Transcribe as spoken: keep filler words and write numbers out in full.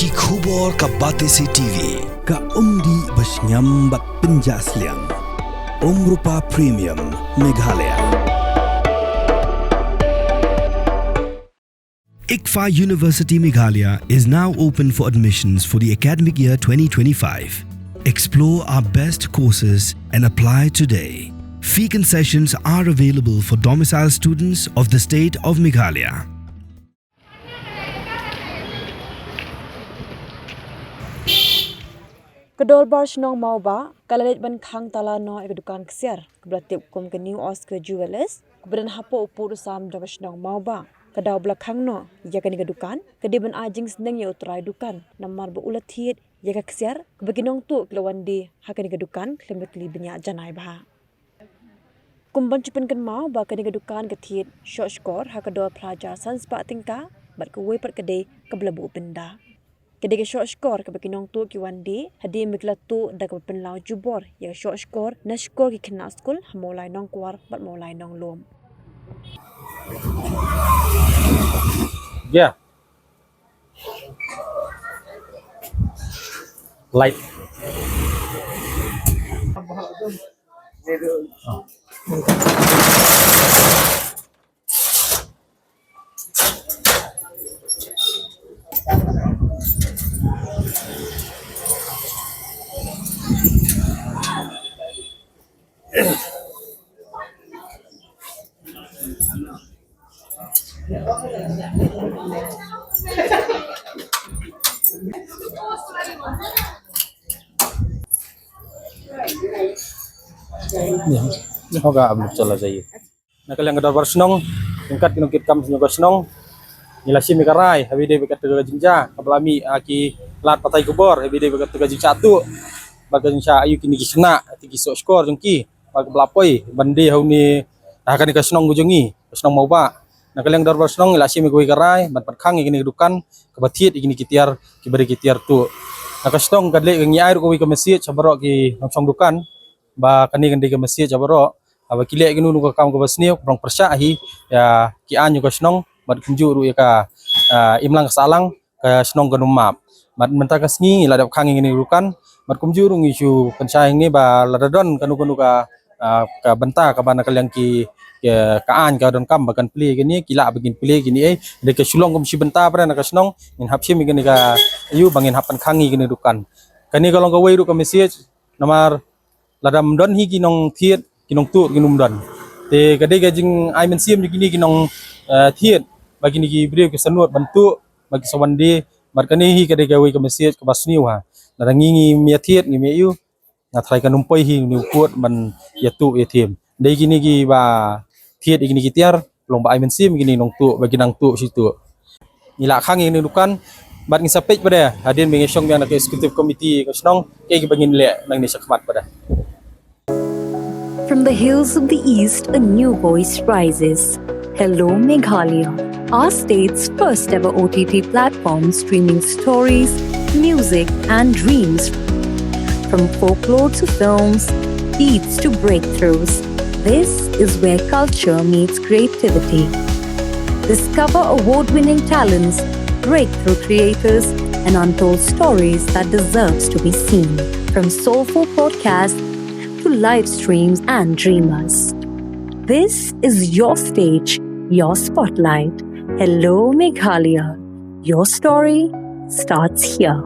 Ki khubor ka Batesi T V, ka umdih ba shngiam bad pynjah sliang. Umrupa Premium, Meghalaya. ICFAI University Meghalaya is now open for admissions for the academic year twenty twenty-five. Explore our best courses and apply today. Fee concessions are available for domicile students of the state of Meghalaya. Ka Dorbar Shnong Mawbah ka la leit ban khang tala noh ïa ka dukan ksiar kaba la tip kum ka New Oscar Jewellers, kaba don hapoh u pud u sam jong ka shnong Mawbah. Ka daw ba la khang noh ïa kane ka dukan ka dei ban ai jingsneng ïa u trai dukan, namar ba u la thied ïa ka ksiar kaba ki nongtuh ki la wan die ha kane ka dukan khlem da kylli bniah janai bha. Kum ban shu pynkynmaw ba kane ka dukan ka thied shoh shkor ha ka dor phra hajar san spah tyngka, bad kawei pat ka dei kaba la buh pynda. Ka dei ka shoh shkor kaba ki nongtuh ki wan die hadien ba ki la tuh da kaba pynlaw jubor ïa ka shoh shkor na shkor ki khynnah skul ha Mawlai Nongkwar bad Mawlai Nonglum. Yeah. Light. Ni, ni hoga ablu chala jai. Na ka liang ka dorbar shnong, ryngkat ki nongkitkam shnong ka shnong, ngi la shim ïa ka rai ha ba ïadei bad kata ka jingjia kaba la mih ha ki lad pathai khubor ha ba ïadei bad kata ka jingshah tuh bad ka jingshah ayu kine ki khynnah, kata ki shoh shkor jong ki, bad kaba la poi ban die ha une, ha kane ka shnong ka jong ngi, ka shnong Mawbah. Na ka liang dorbar shnong ngi la shim ïa kawei ka rai ban pynkhang ïa kane ka dukan kaba thied ïa kine ki tiar, kiba dei ki tiar tuh. Na ka shnong ka leh ka, ngi ai ruh kawei ka message ha baroh ki nongshong dukan ba kane kan dei ka message ha baroh, haba ki leh kano kano ka kam kaba sniew, kaba long pyrshah hi ïa ki aiñ ka shnong, bad kumjuh ruh ïa ka, ah, imlang ka sahlang ka shnong kan ym map. Bad mynta ka sngi ngi la dep khang ïa kane ka dukan, bad kumjuh ruh ngi shu pynshai hangne ba lada don kano kano ka, ah, ka bynta kaba na ka liang ki, ka, ka aiñ ka donkam ba kan plie ïa kane, ki lah ba kin plie ïa kane, eh. Dei ka shu long kum shi bynta pat na ka shnong, ngin hap shim ïa kane ka ayu ba ngin hap pynkhang ïa kane ka dukan. Kane ka long kawei ruh ka message, namar lada ym don hi ki nongthied, ki nongtuh kin ym don. Te ka dei ka jingai mynsiem jong kine ki nong, eh, thied ba kine ki briew ki sa nud ban tuh ba ki sa wan die. Bad kane hi ka dei kawei ka message kaba sniew ha. Lada ngi ngim ïa thied, ngim ïa ayu, nga tharai kan ym poi hi une u pud ban ïa tuh ïa thiem. Dei kine kiba thied ïa kine ki tiar, long ba ai mynsiem kine nongtuh ba ki nang tuh shi tuh. Ngi la khang ïa kane ka dukan bad ngi sa peit pat hadien ba ngi shong biang na ka executive committee ka shnong, kaei kaba ngin leh nangne shakhmat pat. From the hills of the East, a new voice rises. Hello Meghalaya, our state's first ever O T T platform streaming stories, music, and dreams. From folklore to films, beats to breakthroughs, this is where culture meets creativity. Discover award winning talents, breakthrough creators, and untold stories that deserves to be seen. From soulful podcasts to live streams and dreamers, this is your stage, your spotlight. Hello Meghalaya, your story starts here.